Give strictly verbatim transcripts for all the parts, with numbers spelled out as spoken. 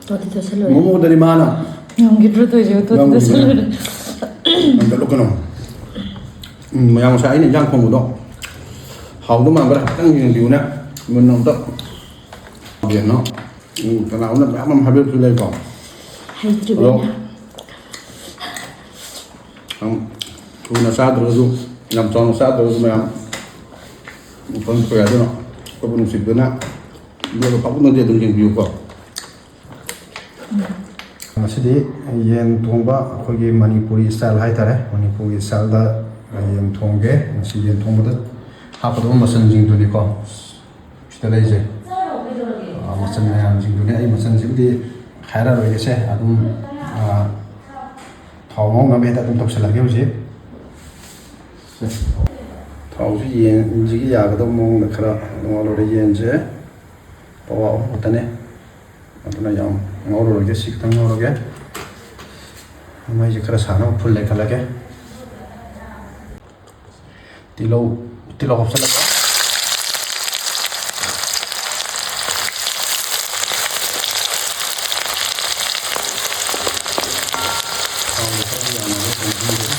ꯇꯣꯠꯇꯤ ꯇꯣꯠꯁꯜꯂꯣꯏꯔꯦ꯫ ꯃꯣꯃꯣꯗꯗꯤ ꯃꯥꯅ ꯉꯝꯈꯤꯗ꯭ꯔꯣ ꯇꯧꯔꯤꯁꯤꯕꯨ? ꯇꯣꯠꯇꯤ ꯉꯝꯈꯤꯗ꯭ꯔꯦ꯫ ꯇꯣꯠꯁꯜꯂꯣꯏꯔꯦ꯫ ꯅꯪ ꯆꯠꯂꯣ ꯀꯩꯅꯣ꯫ ꯎꯝ, ꯃꯌꯥꯝ ꯉꯁꯥꯏ ꯑꯩꯅ ꯏꯟꯖꯥꯡ ꯊꯣꯡꯕꯗꯣ ꯍꯥꯎꯗꯧ ꯃꯥꯟꯕ꯭ꯔꯥ ꯍꯥꯏꯐꯦꯠꯇꯪ ꯌꯦꯡꯕꯤꯌꯨꯅꯦ꯫ ꯃꯨꯟꯅ ꯑꯝꯇ꯫ ꯌꯦꯡꯉꯣ꯫ ꯎꯝ, ꯀꯅꯥꯒꯨꯝꯕꯅ ꯃꯌꯥꯝ ꯑꯃ ꯍꯥꯏꯕꯤꯔꯛꯄꯁꯨ ꯂꯩꯀꯣ꯫ ꯍꯩꯇ꯭ꯔꯤꯕꯅꯤꯅ꯫ ꯑꯗꯣ ꯌꯥꯝ ꯊꯨꯅ ꯆꯥꯗ꯭ꯔꯒꯁꯨ, ꯌꯥꯝ ꯆꯥꯎꯅ ꯆꯥꯗ꯭ꯔꯒꯁꯨ ꯃꯌꯥꯝ ꯀꯩꯅꯣ ꯇꯧ ꯌꯥꯏ꯫ ꯑꯗꯨꯅ ꯑꯩꯈꯣꯏꯕꯨ ꯅꯨꯡꯁꯤꯕꯤꯗꯨꯅ ꯚꯤꯗꯤꯑꯣꯗꯣ ꯄꯥꯛꯅꯗꯤ ꯑꯗꯨꯝ ꯌꯦꯡꯕꯤꯌꯨꯀꯣ꯫ ꯉꯁꯤꯗꯤ ꯌꯦꯟ ꯊꯣꯡꯕ ꯑꯩꯈꯣꯏꯒꯤ ꯃꯅꯤꯄꯨꯔꯤ style ꯍꯥꯏꯇꯥꯔꯦ, ꯃꯅꯤꯄꯨꯔꯒꯤ styleꯗ ꯌꯦꯟ ꯊꯣꯡꯒꯦ꯫ ꯉꯁꯤ ꯌꯦꯟ ꯊꯣꯡꯕꯗ ꯍꯥꯞꯀꯗꯕ ꯃꯆꯜꯁꯤꯡꯗꯨꯅꯤꯀꯣ꯫ ꯁꯤꯗ ꯂꯩꯁꯦ, ꯑ, ꯃꯆꯜ ꯃꯌꯥꯝꯁꯤꯡꯗꯨꯅꯦ꯫ ꯑꯩ ꯃꯆꯜꯁꯤꯕꯨꯗꯤ ꯍꯥꯏꯔꯔꯣꯏꯒꯦꯁꯦ, ꯑꯗꯨꯝ, ꯑ, ꯊꯥꯎ ꯉꯧꯅꯕ ꯍꯦꯛꯇ ꯑꯗꯨꯝ ꯇꯧꯁꯜꯂꯒꯦ ꯍꯧꯖꯤꯛ꯫ ꯊꯥꯎꯁꯤ ꯌꯦꯟꯁꯤꯒꯤ ꯌꯥꯒꯗꯕ ꯃꯑꯣꯡꯗ ꯈꯔ ꯉꯧꯔꯦ꯫ ꯌꯦꯟꯁꯦ ꯄꯋꯥ ꯑꯍꯨꯝ ꯈꯛꯇꯅꯦ, ꯑꯗꯨꯅ ꯌꯥꯝ ꯉꯧꯔꯔꯣꯏꯒꯦ꯫ ꯁꯤ ꯈꯤꯇꯪ ꯉꯧꯔꯒꯦ꯫ ꯃꯩꯁꯦ ꯈꯔ ꯁꯥꯅꯕ full ꯂꯩꯈꯠꯂꯒꯦ꯫ ꯇꯤꯜꯍꯧ, ꯇꯤꯜꯍꯧ ꯍꯥꯞꯆꯤꯜꯂꯒ꯫ ꯊꯥꯎꯁꯦ ꯈꯔ ꯌꯥꯝꯅ ꯍꯥꯞꯆꯤꯟꯕꯤꯔꯦ꯫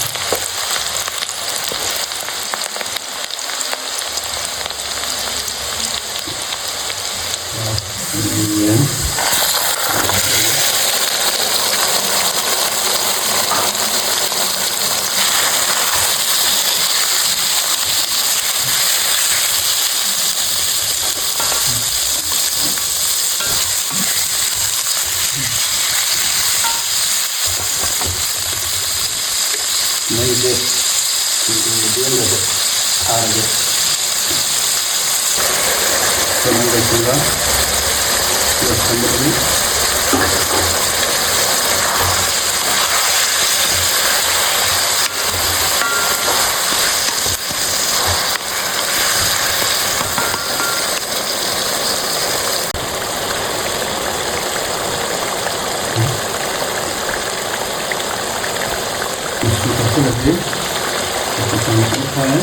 ꯃꯩꯁꯦ mediumꯗ ꯊꯥꯔꯒꯦ꯫ ꯁꯨꯃꯥꯏꯅ ꯇꯧꯁꯤꯟꯕ ꯂꯣꯏꯁꯤꯟꯕꯗꯨꯅꯤ꯫ ꯃꯆꯨ ꯊꯥꯛꯆꯤꯜꯂꯁꯤ꯫ ꯃꯆꯨ ꯆꯪꯕꯁꯨ ꯐꯔꯦ꯫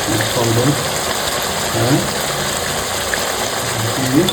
ꯃꯁꯥꯂꯥꯗꯣ ꯐꯔꯦ꯫ ꯑꯗꯒꯤ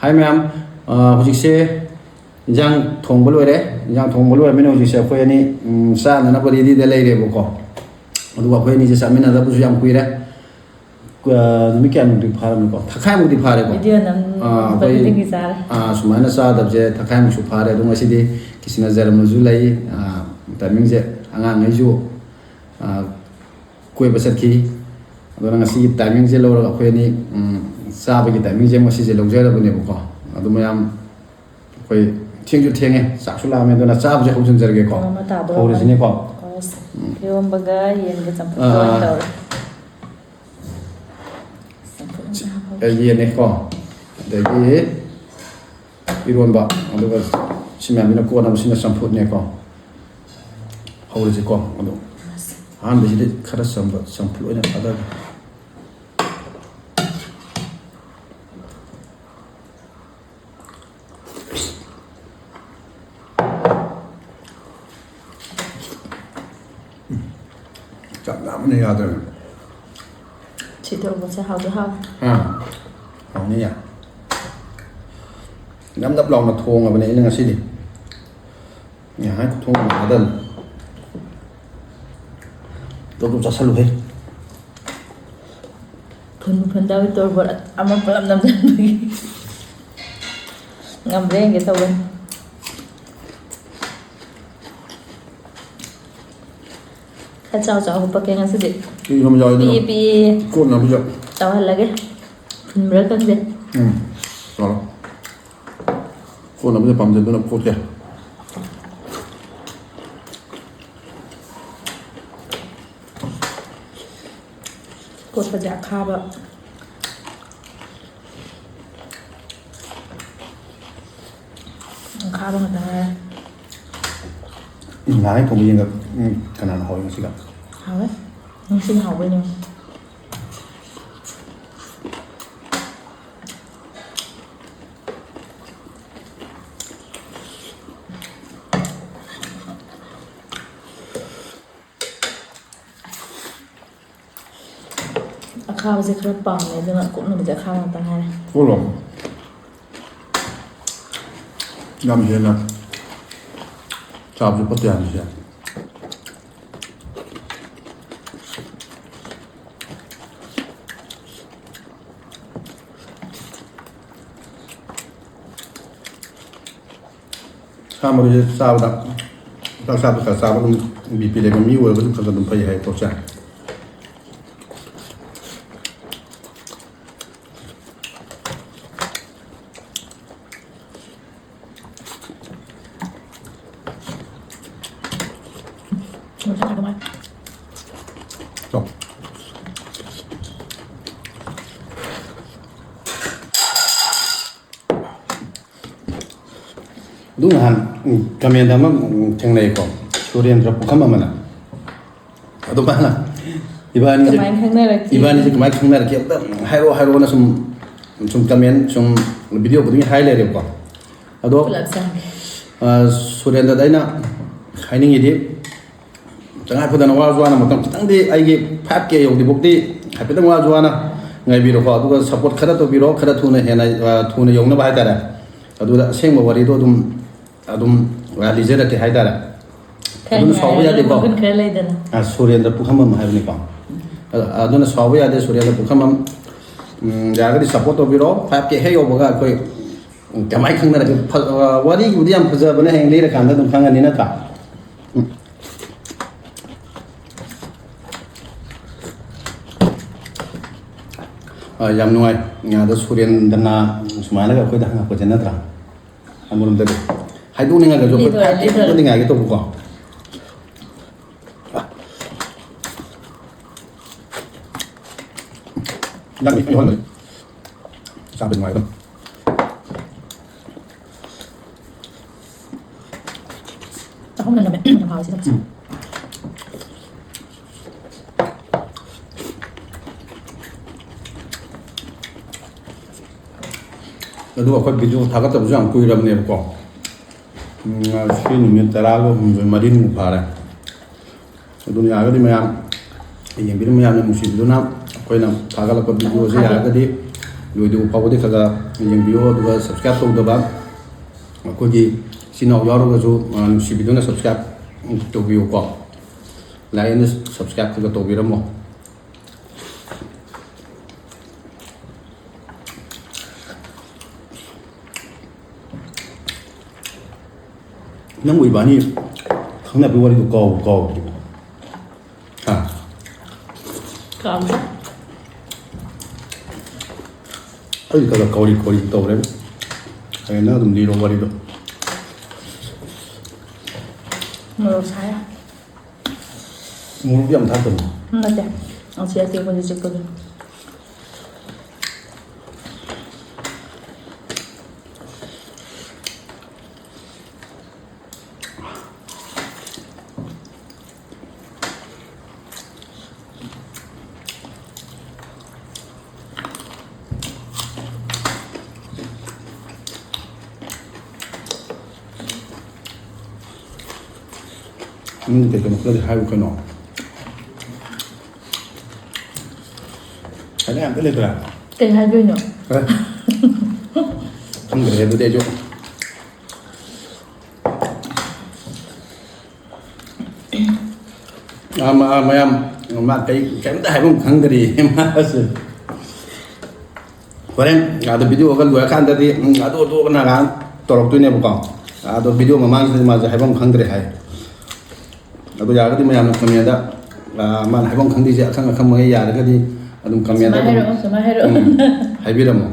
ꯍꯥꯏ ꯃꯌꯥꯝ, ꯑ, ꯍꯧꯖꯤꯛꯁꯦ ꯏꯟꯖꯥꯡ ꯊꯣꯡꯕ ꯂꯣꯏꯔꯦ꯫ ꯏꯟꯖꯥꯡ ꯊꯣꯡꯕ ꯂꯣꯏꯔꯕꯅꯤꯅ ꯍꯧꯖꯤꯛꯁꯦ ꯑꯩꯈꯣꯏ ꯑꯅꯤ, ꯎꯝ, ꯆꯥꯅꯅꯕ ꯔꯦꯗꯤꯗ ꯂꯩꯔꯦꯕꯀꯣ꯫ ꯑꯗꯨꯒ ꯑꯩꯈꯣꯏ ꯑꯅꯤꯁꯦ ꯆꯥꯃꯤꯟꯅꯗꯕꯁꯨ ꯌꯥꯝ ꯀꯨꯏꯔꯦ꯫ ꯑ, ꯅꯨꯃꯤꯠ ꯀꯌꯥꯅꯤꯃꯨꯛꯇꯤ ꯐꯥꯔꯝꯃꯅꯤꯀꯣ? ꯊꯥꯈꯥꯏꯃꯨꯛꯇꯤ ꯐꯥꯔꯦꯀꯣ? ꯚꯤꯗꯤꯑꯣ ꯅꯝꯕ ꯑ, ꯑꯩꯈꯣꯏ, ꯈꯨꯗꯤꯡꯒꯤ ꯆꯥꯔꯦ꯫ ꯑ, ꯁꯨꯃꯥꯏꯅ ꯆꯥꯗꯕꯁꯦ ꯊꯥꯈꯥꯏꯃꯨꯛꯁꯨ ꯐꯥꯔꯦ꯫ ꯑꯗꯣ ꯉꯁꯤꯗꯤ ꯀ꯭ꯔꯤꯁꯅ ꯖꯔꯃꯁꯨ ꯂꯩ꯫ ꯑ, ꯇꯥꯏꯃꯤꯡꯁꯦ ꯑꯉꯥꯡꯈꯩꯁꯨ, ꯑ, ꯀꯣꯏꯕ ꯆꯠꯈꯤ꯫ ꯑꯗꯨꯅ ꯉꯁꯤꯒꯤ ꯇꯥꯏꯃꯤꯡꯁꯦ ꯂꯧꯔꯒ ꯑꯩꯈꯣꯏ ꯑꯅꯤ, ꯎꯝ, ꯆꯥꯕꯒꯤ ꯇꯥꯏꯃꯤꯡꯁꯦ ꯉꯁꯤꯁꯦ ꯂꯧꯖꯔꯕꯅꯦꯕꯀꯣ꯫ ꯑꯗꯨ ꯃꯌꯥꯝ, ꯑꯩꯈꯣꯏ ꯊꯦꯡꯁꯨ ꯊꯦꯡꯉꯦ, ꯆꯥꯛꯁꯨ ꯂꯥꯝꯃꯦ, ꯑꯗꯨꯅ ꯆꯥꯕꯁꯦ ꯍꯧꯖꯤꯟꯖꯔꯒꯦꯀꯣ꯫ ꯄꯨꯡ ꯑꯃ ꯇꯥꯗꯣꯔꯕꯅꯤ꯫ ꯍꯧꯔꯁꯤꯅꯦꯀꯣ꯫ ꯍꯧꯔꯁꯤ꯫ ꯎꯝ꯫ ꯏꯔꯣꯝꯕꯒ ꯌꯦꯟꯒ ꯆꯝꯐꯨꯠꯀ ꯑꯥ꯫ ꯑꯣꯏꯅ ꯇꯧꯔꯦ꯫ ꯆꯝꯐꯨꯠ ꯑꯃ ꯍꯥꯞꯍꯧꯒꯦ꯫ ꯑꯩ ꯌꯦꯟꯅꯦꯀꯣ, ꯑꯗꯒꯤ ꯏꯔꯣꯟꯕ, ꯑꯗꯨꯒ ꯁꯤ ꯃꯌꯥꯝꯁꯤꯅ ꯀꯣꯠꯅꯕꯁꯤꯅ ꯆꯝꯐꯨꯠꯅꯦꯀꯣ꯫ ꯍꯧꯔꯁꯤꯀꯣ꯫ ꯑꯗꯣ ꯑꯍꯥꯟꯕꯁꯤꯗꯤ ꯈꯔ ꯆꯝꯕ ꯆꯝꯐꯨꯠ ꯑꯣꯏꯅ ꯊꯥꯗꯒꯦ꯫ ꯆꯥꯛ ꯂꯥꯝꯕꯅ ꯌꯥꯗ꯭ꯔꯦ꯫ ꯁꯤ ꯇꯣꯔꯕꯣꯠꯁꯦ ꯍꯥꯎꯗꯤ ꯍꯥꯎꯋꯦ꯫ ꯑꯥ, ꯍꯥꯎꯅꯤꯌꯦ꯫ ꯅꯞ ꯅꯞ ꯂꯥꯎꯅ ꯊꯣꯡꯉꯕꯅꯦ ꯑꯩꯅ ꯉꯁꯤꯗꯤ꯫ ꯉꯥꯏꯍꯥꯛ ꯈꯨꯊꯣꯡ ꯑꯃ ꯊꯥꯗꯅꯤ꯫ ꯇꯣꯞ ꯇꯣꯞ ꯆꯥꯁꯜꯂꯨꯍꯦ꯫ ꯐꯨꯟ ꯐꯨꯟꯗꯧꯔꯤ ꯇꯣꯔꯕꯣꯠ ꯑꯃ ꯄꯨꯂꯞ ꯅꯝꯖꯟꯕꯒꯤ꯫ ꯉꯝꯕ꯭ꯔꯥ ꯌꯦꯡꯒꯦ ꯇꯧꯕꯅꯤ꯫ ꯈꯔ ꯆꯥꯎ ꯆꯥꯎ ꯍꯨꯞꯄꯛꯀꯦ ꯉꯁꯤꯗꯤ꯫ ꯄꯤꯛꯅ ꯑꯃ ꯌꯥꯎꯋꯦ ꯑꯗꯨꯅ ꯄꯤꯛꯑꯦ, ꯄꯤꯛꯑꯦ꯫ ꯀꯣꯠꯅꯕꯁꯨ꯫ ꯆꯥꯎꯍꯜꯂꯒꯦ꯫ ꯐꯨꯟꯕ꯭ꯔꯥ ꯈꯪꯗꯦ꯫ ꯎꯝ, ꯆꯥꯎꯔꯦ꯫ ꯀꯣꯠꯅꯕꯁꯦ ꯄꯥꯝꯖꯗꯨꯅ ꯀꯣꯠꯀꯦ꯫ ꯀꯣꯠꯄꯁꯦ ꯑꯈꯥꯕ, ꯑꯈꯥꯕ ꯉꯥꯛꯇ ꯉꯥꯏꯔꯦ꯫ ꯎꯝ, ꯅꯍꯥꯟꯒꯩ ꯊꯣꯡꯕ ꯌꯦꯟꯒ, ꯎꯝ, ꯀꯅꯥꯅ ꯍꯥꯎꯏ ꯉꯁꯤꯒ? ꯍꯥꯎꯋꯦ꯫ ꯉꯁꯤꯅ ꯍꯥꯎꯕꯩꯅꯦ꯫ ꯑꯈꯥꯕꯁꯦ ꯈꯔ ꯄꯥꯝꯃꯦ, ꯑꯗꯨꯅ ꯀꯣꯠꯅꯕꯗꯤ ꯑꯈꯥꯕ ꯉꯥꯛꯇ ꯉꯥꯏꯔꯦ꯫ ꯀꯣꯠꯂꯣ꯫ ꯌꯥꯝ ꯍꯦꯟꯅ ꯆꯥꯕꯁꯨ ꯐꯠꯇꯦ ꯍꯥꯏꯕꯅꯤꯁꯦ꯫ ꯁꯥ ꯃꯔꯣꯏꯁꯦ ꯆꯥꯕꯗ, ꯆꯥꯛ ꯆꯥꯕꯗ ꯈꯔ ꯆꯥꯕ ꯑꯗꯨꯝ ꯕꯤ ꯄꯤ ꯂꯩꯕ ꯃꯤ ꯑꯣꯏꯔꯒꯁꯨ ꯈꯔ ꯈꯔ ꯑꯗꯨꯝ ꯐꯩ ꯍꯥꯏ ꯄꯣꯠꯁꯦ꯫ ꯆꯥꯎ꯫ ꯑꯗꯨ ꯅꯍꯥꯟ, ꯎꯝ, ꯀꯃꯦꯟꯗ ꯑꯃ, ꯎꯝ, ꯊꯦꯡꯅꯩꯀꯣ, ꯁꯨꯔꯦꯟꯗ꯭ꯔ ꯄꯨꯈꯝ ꯑꯃꯅ꯫ ꯑꯗꯨ ꯃꯥꯅ ꯏꯕꯥꯅꯤꯁꯦ, ꯀꯃꯥꯏꯅ ꯈꯪꯅꯔꯛꯀꯦ? ꯏꯕꯥꯅꯤꯁꯦ ꯀꯃꯥꯏꯅ ꯈꯪꯅꯔꯛꯀꯦ? ꯑꯝꯇ ꯍꯥꯏꯔꯛꯑꯣ, ꯍꯥꯏꯔꯛꯑꯣꯅ ꯁꯨꯝ, ꯁꯨꯝ ꯀꯃꯦꯟ, ꯁꯨꯝ ꯚꯤꯗꯤꯑꯣ ꯈꯨꯗꯤꯡꯒꯤ ꯍꯥꯏ ꯂꯩꯔꯦꯕꯀꯣ꯫ ꯑꯗꯣ, ꯄꯨꯂꯞ ꯆꯪꯉꯦ꯫ ꯑ, ꯁꯨꯔꯦꯟꯗ꯭ꯔꯗ ꯑꯩꯅ ꯍꯥꯏꯅꯤꯡꯉꯤꯗꯤ, ꯇꯉꯥꯏ ꯐꯗꯅ ꯋꯥꯔꯁꯨ ꯋꯥꯅ ꯃꯇꯝ ꯈꯤꯇꯪꯗꯤ, ꯑꯩꯒꯤ ꯐꯥꯏꯚ ꯀꯦ ꯌꯧꯗ꯭ꯔꯤꯐꯥꯎꯗꯤ ꯍꯥꯏꯐꯦꯠꯇꯪ ꯋꯥꯔꯁꯨ ꯋꯥꯅ ꯉꯥꯏꯕꯤꯔꯣꯀꯣ꯫ ꯑꯗꯨꯒ ꯁꯞꯄꯣꯔꯠ ꯈꯔ ꯇꯧꯕꯤꯔꯣ, ꯈꯔ ꯊꯨꯅ ꯍꯦꯟꯅ, ꯑ, ꯊꯨꯅ ꯌꯧꯅꯕ ꯍꯥꯏꯇꯥꯔꯦ꯫ ꯑꯗꯨꯗ ꯑꯁꯦꯡꯕ ꯋꯥꯔꯤꯗꯣ ꯑꯗꯨꯝ, ꯑꯗꯨꯝ, ꯑ, ꯂꯤꯖꯔꯛꯀꯦ ꯍꯥꯏꯇꯥꯔꯦ꯫ ꯈꯔ ꯑꯗꯨꯅ ꯁꯥꯎꯕ ꯉꯥꯏꯔꯒ ꯌꯥꯗꯦꯀꯣ꯫ ꯃꯒꯨꯟ ꯈꯔ ꯂꯩꯗꯅ꯫ ꯑ, ꯁꯨꯔꯦꯟꯗ꯭ꯔ ꯄꯨꯈꯝꯕꯝ ꯍꯥꯏꯕꯅꯤꯀꯣ꯫ ꯑ-, ꯑꯗꯨꯅ ꯁꯥꯎꯕ ꯌꯥꯗꯦ, ꯁꯨꯔꯦꯟꯗ꯭ꯔ ꯄꯨꯈꯝꯕꯝ꯫ ꯎꯝ, ꯌꯥꯔꯒꯗꯤ ꯁꯞꯄꯣꯔꯠ ꯇꯧꯕꯤꯔꯣ꯫ ꯐꯥꯏꯚ ꯀꯦ ꯍꯦꯛ ꯌꯧꯕꯒ ꯑꯩꯈꯣꯏ, ꯎꯝ, ꯀꯃꯥꯏꯅ ꯈꯪꯅꯔꯒꯦ? ꯐ-, ꯑ, ꯋꯥꯔꯤꯕꯨꯗꯤ ꯌꯥꯝ ꯐꯖꯕꯅꯦ, ꯍꯌꯦꯡ ꯂꯤꯔꯀꯥꯟꯗ ꯑꯗꯨꯝ ꯈꯪꯉꯅꯤ ꯅꯠꯇ꯭ꯔꯥ? ꯎꯝ꯫ ꯑ, ꯌꯥꯝ ꯅꯨꯡꯉꯥꯏ꯫ ꯑꯗꯣ ꯁꯨꯔꯦꯟꯗ꯭ꯔꯅ ꯁꯨꯃꯥꯏꯅꯒ ꯑꯩꯈꯣꯏꯗ ꯍꯪꯉꯛꯄꯁꯦ ꯅꯠꯇ꯭ꯔꯥ? ꯑꯃꯔꯣꯝꯗꯗꯤ ꯍꯥꯏꯗꯣꯛꯅꯤꯡꯉꯒꯁꯨ ꯑꯩꯈꯣꯏ ꯂꯤꯗꯣꯔꯦ, ꯍꯥꯏꯗꯣꯛꯅꯤꯡꯉꯥꯏꯒꯤ ꯇꯧꯕꯀꯣ꯫ ꯅꯪꯗꯤ ꯑꯩ ꯍꯣꯜꯂꯦ꯫ ꯆꯥꯕ ꯅꯨꯡꯉꯥꯏꯕ꯫ ꯑꯍꯨꯝꯅ ꯅꯝꯃꯦ꯫ ꯌꯥꯝ ꯍꯥꯎꯋꯦ ꯁꯤꯅ꯫ ꯎꯝ꯫ ꯑꯗꯨꯒ ꯑꯩꯈꯣꯏ ꯚꯤꯗꯤꯑꯣ ꯊꯥꯒꯠꯇꯕꯁꯨ ꯌꯥꯝ ꯀꯨꯏꯔꯕꯅꯦꯕꯀꯣ꯫ ꯎꯝ, ꯉꯁꯤ ꯅꯨꯃꯤꯠ ꯇꯔꯥꯒ ꯍꯨꯝꯗꯣꯏ, ꯃꯔꯤꯅꯤꯃꯨꯛ ꯐꯥꯔꯦ꯫ ꯑꯗꯨꯅ ꯌꯥꯔꯒꯗꯤ ꯃꯌꯥꯝ ꯌꯦꯡꯕꯤꯔꯝꯕ, ꯃꯌꯥꯝꯅ ꯅꯨꯡꯁꯤꯕꯤꯗꯨꯅ ꯑꯩꯈꯣꯏꯅ ꯊꯥꯒꯠꯂꯛꯄ ꯚꯤꯗꯤꯑꯣꯁꯦ ꯌꯥꯔꯒꯗꯤ ꯂꯣꯏꯗ꯭ꯔꯤꯕ ꯐꯥꯎꯕꯗꯤ ꯈꯔ ꯈꯔ ꯌꯦꯡꯕꯤꯌꯨ꯫ ꯑꯗꯨꯒ subscribe ꯇꯧꯗꯕ ꯑꯩꯈꯣꯏꯒꯤ ꯏꯆꯤꯟ ꯏꯅꯥꯎ ꯌꯥꯎꯔꯒꯁꯨ, ꯑ, ꯅꯨꯡꯁꯤꯕꯤꯗꯨꯅ subscribe ꯇꯧꯕꯤꯌꯨꯀꯣ꯫ Like and subscribe ꯈꯔ ꯈꯔ ꯇꯧꯕꯤꯔꯝꯃꯣ꯫ ꯅꯪꯕꯨ ꯏꯕꯥꯅꯤ ꯈꯪꯅꯕꯒꯤ ꯋꯥꯔꯤꯗꯣ ꯀꯥꯎꯕꯨ ꯀꯥꯎꯈ꯭ꯔꯦ꯫ ꯍꯥ? ꯀꯥꯎꯗꯦ꯫ ꯑꯩꯗꯤ ꯈꯔ ꯈꯔ ꯀꯥꯎꯔꯤ ꯀꯥꯎꯔꯤ ꯇꯧꯔꯦ꯫ ꯍꯌꯦꯡ ꯅꯪ ꯑꯗꯨꯝ ꯂꯤꯔꯣ ꯋꯥꯔꯤꯗꯣ꯫ ꯃꯣꯔꯣꯛ ꯁꯥꯏ꯫ ꯃꯣꯔꯣꯛꯇꯤ ꯌꯥꯝ ꯊꯥꯛꯇꯕꯅꯤ꯫ ꯅꯠꯇꯦ꯫ ꯑꯁꯤ ꯑꯇꯦꯛꯄꯁꯦ ꯆꯤꯛꯄꯒꯤ꯫ ꯅꯪ ꯀꯩ ꯀꯩꯅꯣ ꯈꯔꯗꯤ ꯍꯥꯏꯌꯨ ꯀꯩꯅꯣ꯫ ꯍꯥꯏꯅꯤꯡꯉꯥꯏ ꯑꯝꯇ ꯂꯩꯇ꯭ꯔꯥ? ꯀꯩ ꯍꯥꯏꯗꯣꯏꯅꯣ? ꯑꯦ꯫ ꯈꯪꯗ꯭ꯔꯦ ꯑꯗꯨꯗꯤ ꯑꯩꯁꯨ꯫ ꯑꯥ, ꯃ-, ꯑꯥ, ꯃꯌꯥꯝ, ꯃꯥ ꯀꯩ, ꯀꯩꯝꯇ ꯍꯥꯏꯐꯝ ꯈꯪꯗ꯭ꯔꯤ ꯃꯥꯁꯦ꯫ ꯍꯣꯔꯦꯟ ꯑꯗꯣ ꯚꯤꯗꯤꯑꯣꯒ ꯂꯣꯏꯔꯀꯥꯟꯗꯗꯤ, ꯎꯝ, ꯑꯗꯨ ꯑꯗꯨ ꯅꯥꯒꯥ ꯇꯧꯔꯛꯇꯣꯏꯅꯦꯕꯀꯣ꯫ ꯑꯗꯣ ꯚꯤꯗꯤꯑꯣ ꯃꯃꯥꯡꯁꯤꯗꯗꯤ ꯃꯥꯁꯦ ꯍꯥꯏꯐꯝ ꯈꯪꯗ꯭ꯔꯦ ꯍꯥꯏ꯫ ꯑꯗꯣ ꯌꯥꯔꯒꯗꯤ ꯃꯌꯥꯝꯅ comment, ꯑ, ꯃꯥꯅ ꯍꯥꯏꯐꯝ ꯈꯪꯗ꯭ꯔꯤꯁꯦ ꯑꯈꯪ ꯑꯈꯪꯕꯉꯩ ꯌꯥꯔꯒꯗꯤ ꯑꯗꯨꯝ comment ꯁꯨꯃꯥꯏꯅ ꯑꯗꯨꯝ, ꯍꯥꯏꯔꯛꯑꯣ, ꯁꯨꯃꯥꯏꯅ ꯍꯥꯏꯔꯛꯑꯣ꯫ ꯎꯝ, ꯍꯥꯏꯕꯤꯔꯝꯃꯣ꯫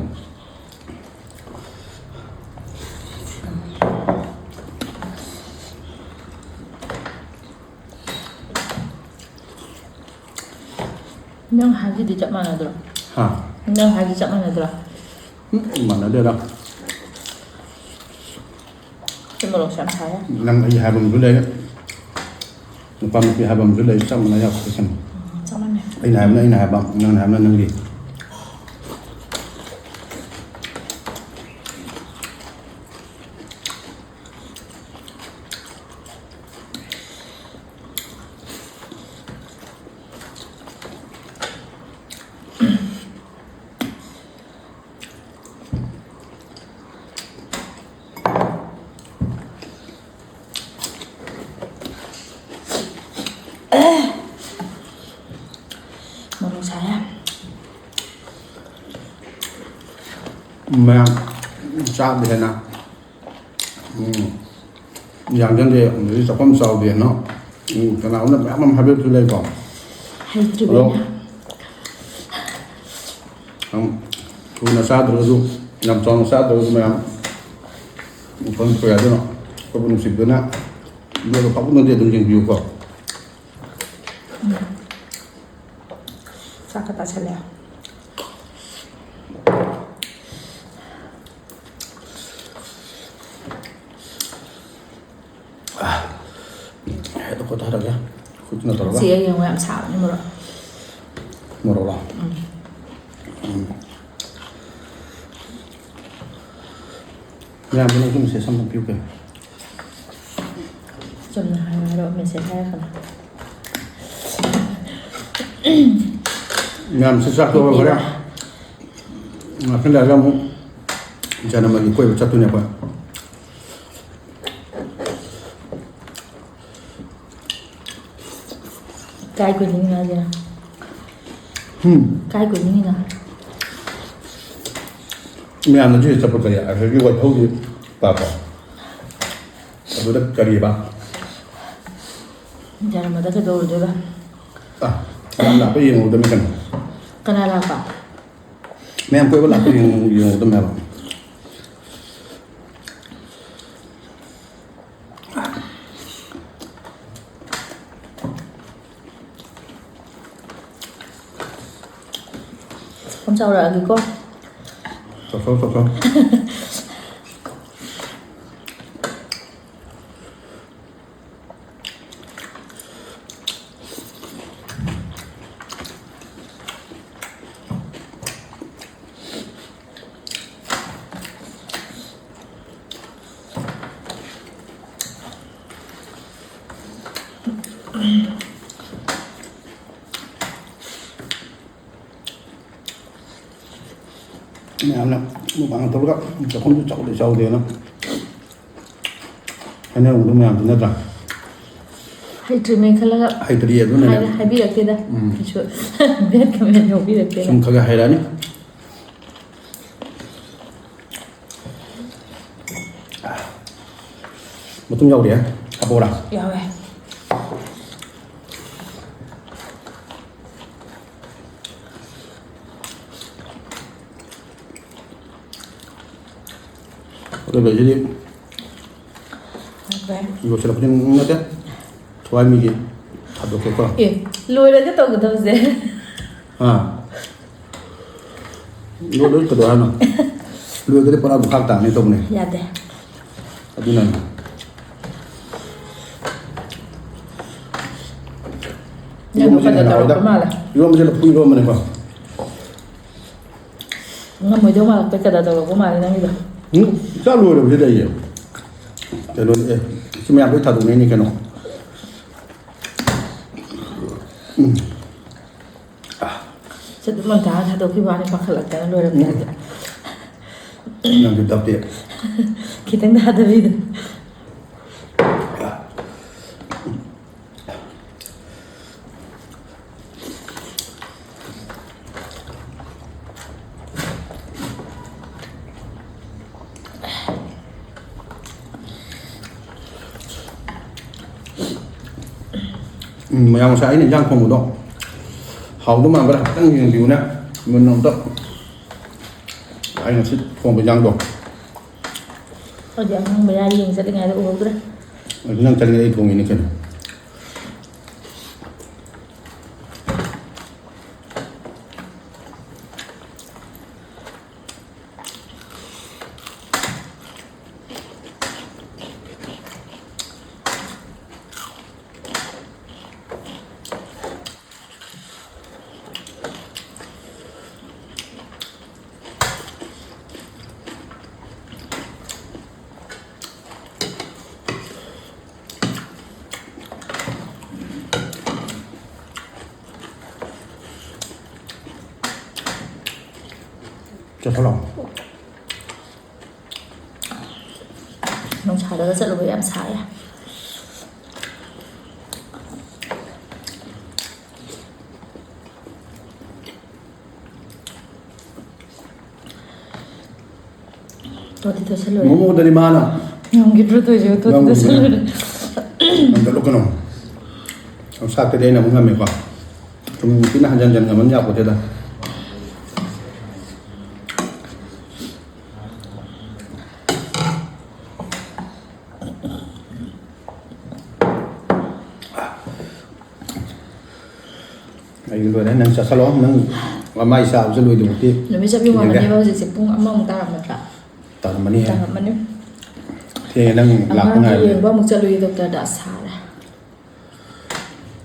ꯅꯪ ꯍꯥꯏꯈꯤꯗꯤ ꯆꯞ ꯃꯥꯟꯅꯗ꯭ꯔꯣ? ꯑꯥ꯫ ꯅꯪ ꯍꯥꯏꯁꯦ ꯆꯞ ꯃꯥꯟꯅꯗ꯭ꯔꯣ? ꯎꯝ, ꯃꯥꯟꯅꯗꯦꯗ꯫ ꯁꯤ ꯃꯣꯔꯣꯛꯁꯦ ꯌꯥꯝ ꯁꯥꯏꯌꯦ꯫ ꯅꯪ ꯑꯩ ꯍꯥꯏꯕ ꯑꯃꯁꯨ ꯂꯩ꯫ ꯅꯨꯄꯥ ꯅꯨꯄꯤ ꯍꯥꯏꯕ ꯑꯃꯁꯨ ꯂꯩ, ꯆꯞ ꯃꯥꯟꯅ ꯌꯥꯄꯣꯠꯇꯦ ꯀꯩꯅꯣ꯫ ꯎꯝ, ꯆꯞ ꯃꯥꯟꯅꯩ꯫ ꯑꯩꯅ ꯍꯥꯏꯕꯅ ꯑꯩꯅ ꯍꯥꯏꯕ, ꯅꯪꯅ ꯍꯥꯏꯕꯅ ꯅꯪꯒꯤ꯫ ꯃꯣꯔꯣꯛ ꯁꯥꯏꯍꯦ꯫ ꯃꯌꯥꯝ ꯆꯥꯕꯗ ꯍꯦꯟꯅ, ꯎꯝ, ꯌꯥꯡꯒꯪꯗꯦ, ꯑꯗꯒꯤ ꯆꯥꯛꯈꯨꯝ ꯆꯥꯎꯗꯦꯅ, ꯎꯝ, ꯀꯅꯥꯒꯨꯝꯕꯅ ꯃꯌꯥꯝ ꯑꯃ ꯍꯥꯏꯕꯤꯔꯛꯄꯁꯨ ꯂꯩꯀꯣ꯫ ꯍꯩꯇ꯭ꯔꯤꯕꯅꯤꯅ꯫ ꯑꯗꯣ ꯌꯥꯝ ꯊꯨꯅ ꯆꯥꯗ꯭ꯔꯒꯁꯨ, ꯌꯥꯝ ꯆꯥꯎꯅ ꯆꯥꯗ꯭ꯔꯒꯁꯨ ꯃꯌꯥꯝ ꯃꯐꯝ ꯀꯌꯥꯗꯅꯣ ꯑꯩꯈꯣꯏꯕꯨ ꯅꯨꯡꯁꯤꯕꯤꯗꯨꯅ ꯚꯤꯗꯤꯑꯣꯗꯣ ꯐꯥꯎꯕ ꯅꯠꯇꯦ ꯑꯗꯨꯝ ꯌꯦꯡꯕꯤꯌꯨꯀꯣ꯫ ꯎꯝ꯫ ꯆꯥꯛꯀ ꯇꯥꯁꯜꯂꯦ꯫ ꯍꯦꯛꯇ ꯈꯣꯊꯔꯒꯦ꯫ ꯈꯨꯠꯅ ꯇꯧꯔꯒ꯫ ꯁꯤ ꯑꯩ ꯌꯦꯡꯉꯣ, ꯌꯥꯝ ꯁꯥꯕꯅꯤ ꯃꯣꯔꯣꯛ꯫ ꯃꯣꯔꯣꯛꯂꯣ? ꯎꯝ꯫ ꯎꯝ꯫ ꯃꯌꯥꯝꯕ ꯅꯪꯁꯨ ꯃꯦꯁꯦꯖ ꯑꯃ ꯄꯤꯌꯨ ꯀꯩꯅꯣ꯫ ꯆꯨꯝꯅ ꯍꯥꯏꯌꯣ ꯍꯥꯏꯔꯣ, ꯃꯦꯁꯦꯖ ꯍꯥꯏꯔꯛꯀꯅꯣ꯫ ꯃꯌꯥꯝꯁꯨ ꯆꯥꯛ ꯇꯣꯛꯑꯒ ꯍꯣꯔꯦꯟ ꯉꯥꯛꯇꯪ ꯂꯩꯔꯒ ꯑꯃꯨꯛ ꯖꯅꯃꯒꯤ ꯀꯣꯏꯕ ꯆꯠꯇꯣꯏꯅꯦ ꯑꯩꯈꯣꯏ꯫ ꯀꯥꯏ ꯀꯣꯏꯅꯤꯡꯉꯤꯅꯣ ꯍꯥꯏꯁꯦ? ꯍꯨꯝ? ꯀꯥꯏ ꯀꯣꯏꯅꯤꯡꯉꯤꯅꯣ? ꯃꯌꯥꯝꯅ ꯁꯤꯗ ꯆꯠꯄ ꯀꯔꯤ? ꯑꯁꯤꯒꯤ ꯋꯥꯏꯊꯧꯒꯤ ꯄꯥꯛꯇꯣ꯫ ꯑꯗꯨꯗ ꯀꯔꯤꯕ? ꯖꯔꯃꯗ ꯀꯩꯗꯧꯔꯨꯗꯣꯏꯕ? ꯑ, ꯌꯥꯝ ꯂꯥꯞꯄ ꯌꯦꯡꯉꯨꯗꯕꯅꯤ ꯀꯩꯅꯣ꯫ ꯀꯅꯥ ꯂꯥꯛꯄ? ꯃꯌꯥꯝ ꯀꯣꯏꯕ ꯂꯥꯛꯄ ꯌꯦꯡꯉꯨ-, ꯌꯦꯡꯉꯨꯗꯕꯅꯦ ꯍꯥꯏꯕ꯫ ꯆꯥꯎꯔꯛꯑꯒꯦꯀꯣ꯫ ꯆꯥꯎꯊꯣꯛ, ꯆꯥꯎꯊꯣꯛ꯫ ꯃꯌꯥꯝꯅ ꯃꯨꯛꯕꯥꯡ ꯇꯧꯔꯒ ꯆꯥꯛꯈꯨꯝꯁꯨ ꯆꯥꯎꯗꯦ ꯆꯥꯎꯗꯦꯅ ꯍꯥꯏꯅꯔꯝꯒꯗꯕ ꯃꯌꯥꯝꯗꯨ ꯅꯠꯇ꯭ꯔꯥ? ꯍꯩꯇ꯭ꯔꯤꯃꯦ ꯈꯜꯂꯒ ꯍꯩꯇ꯭ꯔꯤ ꯑꯗꯨꯅꯅꯦ꯫ ꯍꯥꯏ- ꯍꯥꯏꯕꯤꯔꯛꯇꯦꯗ꯫ ꯎꯝ꯫ ꯀꯩꯁꯨ ꯕꯦꯠ ꯀꯃꯦꯟ ꯌꯥꯎꯕꯤꯔꯛꯇꯦꯗ꯫ ꯁꯨꯝ ꯈꯔ ꯈꯔ ꯍꯩꯔꯛꯑꯅꯤ꯫ ꯃꯇꯨꯝ ꯌꯥꯎꯔꯤꯌꯦ꯫ ꯍꯥꯞꯄꯛꯑꯣꯔꯥ? ꯌꯥꯎꯋꯦ꯫ ꯑꯗꯨꯒ ꯁꯤꯗꯤ ꯌꯥꯎꯋꯦ꯫ ꯂꯣꯏꯁꯤꯜꯂꯛꯄꯗꯤ ꯅꯠꯇꯦ꯫ ꯊꯋꯥꯏ ꯃꯤꯒꯤ ꯊꯥꯗꯣꯛꯀꯦꯀꯣ꯫ ꯑꯦ, ꯂꯣꯏꯔꯒ ꯇꯧꯒꯗꯕꯁꯦ꯫ ꯑꯥ꯫ ꯂꯣꯏ-, ꯂꯣꯏ ꯀꯩꯗꯧ ꯍꯥꯏꯅꯣ? ꯂꯣꯏꯔꯒꯗꯤ ꯄꯨꯔꯥ ꯕꯨꯈꯥꯛ ꯇꯥꯅꯤ ꯇꯧꯕꯅꯦ꯫ ꯌꯥꯗꯦ꯫ ꯑꯗꯨꯅꯅꯤ꯫ ꯅꯪ ꯏꯔꯣꯝꯕꯁꯤꯅ ꯀꯩꯅꯣ ꯍꯦꯟꯅ ꯍꯥꯎꯋꯤꯗ꯫ ꯇꯧꯔꯛꯄ ꯃꯥꯜꯂꯦ꯫ ꯏꯔꯣꯝꯕꯁꯦ ꯂꯐꯨ ꯏꯔꯣꯝꯕꯅꯦꯀꯣ꯫ ꯉꯝꯃꯣꯏꯗꯧ ꯃꯥꯜꯂꯛꯄꯩ ꯀꯗꯥ ꯇꯧꯔꯛꯄ ꯃꯥꯜꯂꯦ ꯅꯪꯒꯤꯗꯣ꯫ ꯎꯝ, ꯆꯥ ꯂꯣꯏꯔꯕꯁꯤꯗ ꯑꯩꯁꯦ꯫ ꯀꯩꯅꯣꯅꯦ, ꯑꯦ, ꯁꯤ ꯃꯌꯥꯝ ꯂꯣꯏ ꯊꯥꯗꯣꯛꯅꯩꯅꯤ ꯀꯩꯅꯣ꯫ ꯁꯠ ꯂꯣꯟ ꯊꯥ ꯊꯥꯗꯣꯛꯈꯤꯕ ꯋꯥꯅꯤ, ꯄꯥꯈꯠꯂꯛꯇꯅ ꯂꯣꯏꯔꯝꯗꯥꯏꯗ꯫ ꯅꯪꯁꯨ ꯇꯞꯄꯦ꯫ ꯈꯤꯇꯪ ꯊꯥꯗꯕꯤꯗ꯫ ꯎꯝ, ꯃꯌꯥꯝ ꯉꯁꯥꯏ ꯑꯩꯅ ꯏꯟꯖꯥꯡ ꯊꯣꯡꯕꯗꯣ ꯍꯥꯎꯗꯧ ꯃꯥꯟꯕ꯭ꯔꯥ? ꯍꯥꯏꯐꯦꯠꯇꯪ ꯌꯦꯡꯕꯤꯌꯨꯅꯦ꯫ ꯃꯨꯟꯅ ꯑꯝꯇ꯫ ꯑꯩ ꯉꯁꯤ ꯊꯣꯡꯕ ꯏꯟꯖꯥꯡꯗꯣ꯫ ꯑꯩꯗꯤ ꯑꯉꯥꯡ ꯃꯌꯥ ꯌꯦꯡ ꯆꯠꯂꯤꯉꯩꯗ ꯎꯍꯧꯗ꯭ꯔꯦ꯫ ꯑꯗꯨ ꯅꯪ ꯆꯠꯂꯤꯉꯩ ꯑꯩ ꯊꯣꯡꯉꯤꯅꯤ ꯀꯩꯅꯣ꯫ ꯆꯠꯊꯠꯂꯣ꯫ ꯅꯨꯡꯁꯥꯗꯒ ꯆꯠꯂꯨꯕ ꯌꯥꯝ ꯁꯥꯏꯌꯦ꯫ ꯇꯣꯠꯇꯤ ꯇꯣꯠꯁꯜꯂꯨꯔꯦ꯫ ꯃꯣꯃꯣꯗꯅꯤ ꯃꯥꯅ꯫ ꯉꯝꯈꯤꯗ꯭ꯔꯣ ꯇꯧꯔꯤꯁꯤꯕꯨ? ꯇꯣꯠꯇꯤ ꯉꯝꯈꯤꯗ꯭ꯔꯦ꯫ ꯇꯣꯠꯁꯜꯂꯨꯔꯦ꯫ ꯉꯝꯈꯠꯂꯛꯀꯅꯣ꯫ ꯁꯥꯛꯇꯗꯤ ꯑꯩꯅ ꯑꯃꯨꯛ ꯉꯝꯃꯦꯀꯣ꯫ ꯁꯨꯝ ꯅꯨꯄꯤꯅ ꯍꯟꯖꯟ ꯍꯟꯖꯟ ꯉꯝꯍꯟ ꯌꯥꯄꯣꯠꯇꯦꯗ꯫ ꯑꯩ ꯂꯣꯏꯔꯦ, ꯅꯪ ꯆꯠꯁꯜꯂꯣ, ꯅꯪ ꯃꯥꯏ ꯆꯥꯕꯁꯨ ꯂꯣꯏꯗ꯭ꯔꯤꯕꯨꯛꯇꯤ꯫ ꯅꯨꯃꯤꯠ ꯆꯞ ꯌꯨꯡꯉꯝꯃꯅꯦꯕ ꯌꯦꯡꯒꯦ꯫ ꯍꯧꯖꯤꯛꯁꯦ ꯄꯨꯡ ꯑꯃꯃꯨꯛ ꯇꯥꯔꯝꯃꯗ꯭ꯔꯥ? ꯇꯥꯔꯝꯃꯅꯤ꯫ ꯇꯥꯔꯝꯃꯅꯤ꯫ ꯊꯦꯡꯉꯦ, ꯅꯪ ꯂꯥꯛꯄ ꯑꯉꯥꯡꯒꯤ ꯉꯥꯏꯕꯅꯦ꯫ ꯌꯦꯡꯕ ꯑꯃꯨꯛ ꯆꯠꯂꯨꯏ ꯗꯣꯛꯇꯔꯗ, ꯑꯁ ꯁꯥꯔꯦ꯫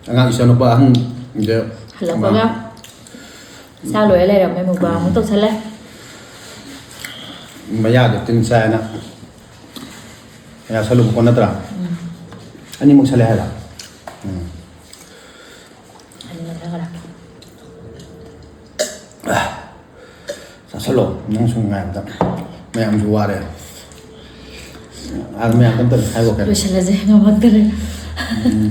ꯑꯉꯥꯡ ꯏꯆꯥꯅꯨꯄꯥ ꯑꯍꯟꯁꯦ ꯍꯜꯂꯛꯄꯒ ꯃꯥ ꯆꯥ ꯂꯣꯏꯔ ꯂꯩꯔꯝꯃꯦ, ꯃꯨꯛꯕꯥꯡ ꯑꯃꯨꯛ ꯇꯧꯁꯜꯂꯦ꯫ ꯃꯌꯥꯗꯣ ꯇꯤꯟ ꯆꯥꯏꯅ ꯃꯌꯥ ꯁꯠꯂꯨꯕꯀꯣ ꯅꯠꯇ꯭ꯔꯥ? ꯎꯝ꯫ ꯑꯅꯤꯃꯛ ꯁꯠꯂꯦ ꯍꯥꯏꯔ? ꯎꯝ꯫ ꯑꯅꯤꯃꯛ ꯁꯠꯈ꯭ꯔꯦ꯫ ꯆꯥꯁꯜꯂꯣ, ꯅꯪꯁꯨ ꯉꯥꯏꯕꯗ ꯃꯌꯥꯝꯁꯨ ꯋꯥꯔꯦ꯫ ꯑꯥ, ꯃꯌꯥꯝ ꯑꯝꯇ ꯍꯥꯏꯔꯣ ꯀꯩꯅꯣ꯫ ꯂꯣꯏꯁꯤꯜꯂꯁꯦ, ꯉꯝꯃꯛꯇꯔꯦ꯫ ꯎꯝ꯫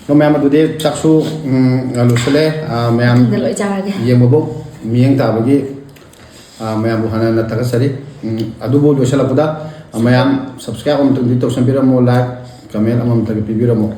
ꯑꯗꯣ ꯃꯌꯥꯝ ꯑꯗꯨꯗꯤ ꯆꯥꯛꯁꯨ, ꯎꯝ, ꯂꯣꯏꯁꯤꯜꯂꯦ꯫ ꯑꯥ, ꯃꯌꯥꯝ ꯃꯊꯪꯗ ꯂꯣꯏ ꯆꯥꯔꯒꯦ꯫ ꯌꯦꯡꯕꯕꯨ ꯃꯤꯠꯌꯦꯡ ꯇꯥꯕꯒꯤ, ꯑꯥ, ꯃꯌꯥꯝꯕꯨ ꯍꯟꯅ ꯍꯟꯅ ꯊꯥꯒꯠꯆꯔꯤ꯫ ꯎꯝ, ꯑꯗꯨꯕꯨ ꯂꯣꯏꯁꯤꯜꯂꯛꯄꯗ, ꯑꯥ, ꯃꯌꯥꯝ subscribe ꯑꯃꯇꯪꯗꯤ ꯇꯧꯁꯟꯕꯤꯔꯝꯃꯣ, like, comment ꯑꯃꯃꯝꯇꯒ ꯄꯤꯕꯤꯔꯝꯃꯣ꯫